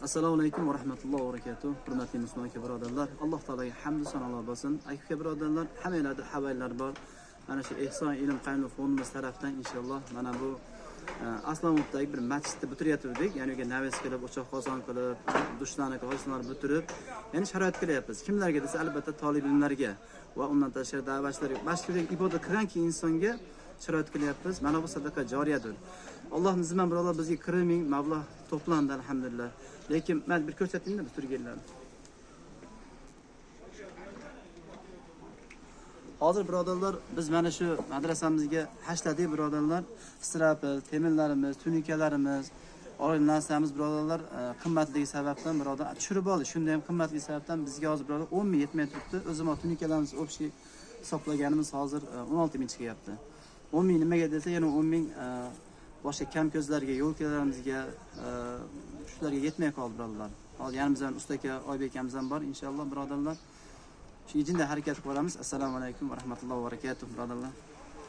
Assalomu alaykum va rahmatullohi va barakatuh. Hurmatli musulmon aka birodarlar, Alloh taologa hamd sanolar bo'lsin. Aka birodarlar, hammanglarda xabarlar bor. Mana shu Ehson ilm qaymli fondimiz tarafdan inshaalloh mana bu Aslomovdagi bir masjidni bitiryotgandik. Ya'ni uyga naves qilib, o'choq qozon qilib, dushlarni, hojatxonalarni bitirib, ya'ni sharoit qilyapmiz. Kimlarga desa, albatta tolib ilmlarga va undan tashqari da'vatchilarga, masjidga ibodat qilganki insonga sharoit qilyapmiz. Mana bu sadaqa joriyadir. Allohning izni bilan birodarlar bizga 40 ming mablag' to'plandi alhamdulillah. Lekin men bir ko'rsataymi bitirganlarni. Hozir birodarlar biz mana shu madrasamizga hashladik birodarlar. Strapel, temirlarimiz, tunikalarimiz, olgan narsamiz birodarlar qimmatligi sababdan birodar tushirib oldi. Shunda ham qimmatligi sababdan bizga hozir birodar 10 ming yetmay turibdi. O'zim tunikalarimiz общий hisoblaganimiz hozir 16 ming chiqyapti. 10 ming nimaga desa, yana 10 ming boshqa kam ko'zlarga, yo'lkalarimizga shularga yetmay qoldi birodarlar. Hozir yanimizda usta aka, Oybek akamiz ham bor inshaalloh birodarlar. Shu ijinda harakat qilib boramiz. Assalomu alaykum va rahmatullohi va barakatuh birodarlar.